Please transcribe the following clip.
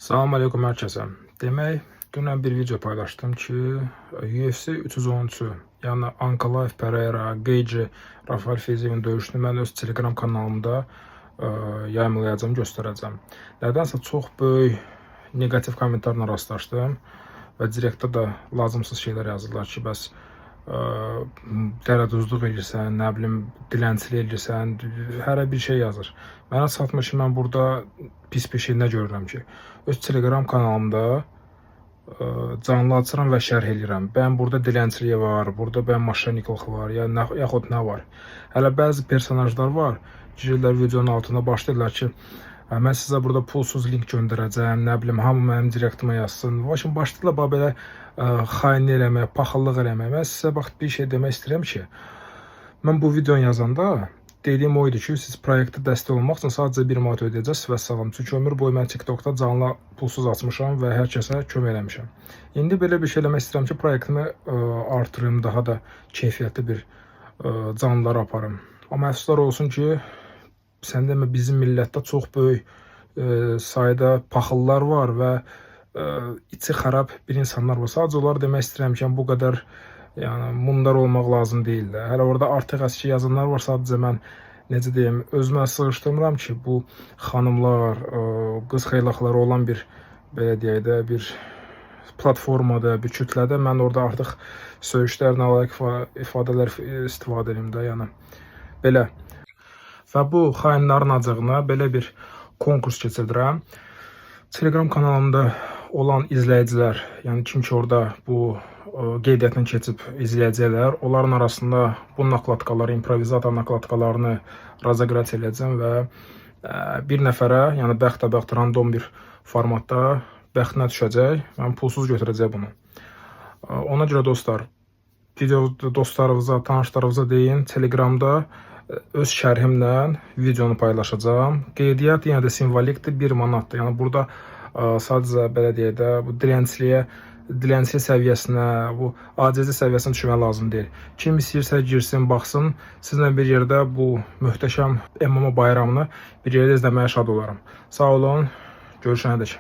Salam aleykum hər kəsə. Demək, dünən bir video paylaşdım ki, UFC 313-ü, yəni Ankalaev Pereira, Geyci, Rafael Fiziyevin döyüşünü mən öz Telegram kanalımda yayımlayacağam, göstərəcəm. Nədənsə çox böyük neqativ kommentarla rastlaşdım və direktdə də lazımsız şeylər yazırlar ki, bəs dərəduzluq eləyirsən, nə bilim, dilənçilik eləyirsən, hərə bir şey yazır. Mənə çatmır ki, mən burada pis bir şey nə görürəm ki. Öz Telegram kanalımda canlı açıram və şərh eləyirəm. Bən burada dilənçilik var, burada bən maşeniklıq var, ya nə, yaxud nə var. Hələ bəzi personajlar var, girirlər videonun altına başlayırlar ki, "Hə, mən sizə burada pulsuz link göndərəcəm, nə bilim, hamı mənim direktimə yazsın." Başım başlayırlar bax belə xainlik eləməyə, paxıllıq eləməyə. Mən sizə bax bir şey demək istəyirəm ki, mən bu videonu yazanda dediyim o idi ki, siz proyektə dəstək olmaq üçün sadəcə 1 manat ödəyəcəksiniz və salam. Çünki ömür boyu mən TikTokda canlı pulsuz açmışam və hər kəsə kömək eləmişəm. İndi belə bir şey eləmək istəyirəm ki, proyektimi artırım, daha da keyfiyyətli bir canlılar aparım. Amma əfsuslar olsun ki, sən demə bizim millətdə çox böyük sayda paxıllar var və içi xarab bir insanlar var. Sadəcə olaraq demək istəyirəm ki, yəni bu qədər yəni mundar olmaq lazım deyil də. Hələ orada artıq əski yazanlar var. Sadəcə mən necə deyim, özümə sığışdırmıram ki, bu xanımlar, qız xeylaqları olan bir belə deyək də bir platformada, bir kütlədə mən orada artıq söyüşlər, nalayiq ifadələr istifadə edirəm də, yəni belə. Və bu xainlərin acığına belə bir konkurs keçirdirəm. Telegram kanalımda olan izləyicilər, yəni kim ki orada bu qeydiyyatdan keçib izləyəcəklər, onların arasında bu nakladkaları, improvizator nakladkalarını razıqrat eləyəcəm və bir nəfərə, yəni bəxtəbəxt random bir formatda bəxtinə düşəcək. Mən pulsuz götürəcək bunu. Ona görə dostlar, video dostlarınıza, tanışlarınıza deyin, Telegramda öz şərhimlə videonu paylaşacağam. Qeydiyyat yenə də simvolikdir, 1 manatdır. Yəni burada sadəcə belə deyək də, bu dilənçiliyə, dilənçilik səviyyəsinə, bu ACC səviyyəsinə düşmək lazım deyil. Kim istəyirsə girsin, baxsın, sizinlə bir yerdə bu möhtəşəm MMA bayramını bir yerdə izləməyə şad olaram. Sağ olun, görüşənədək.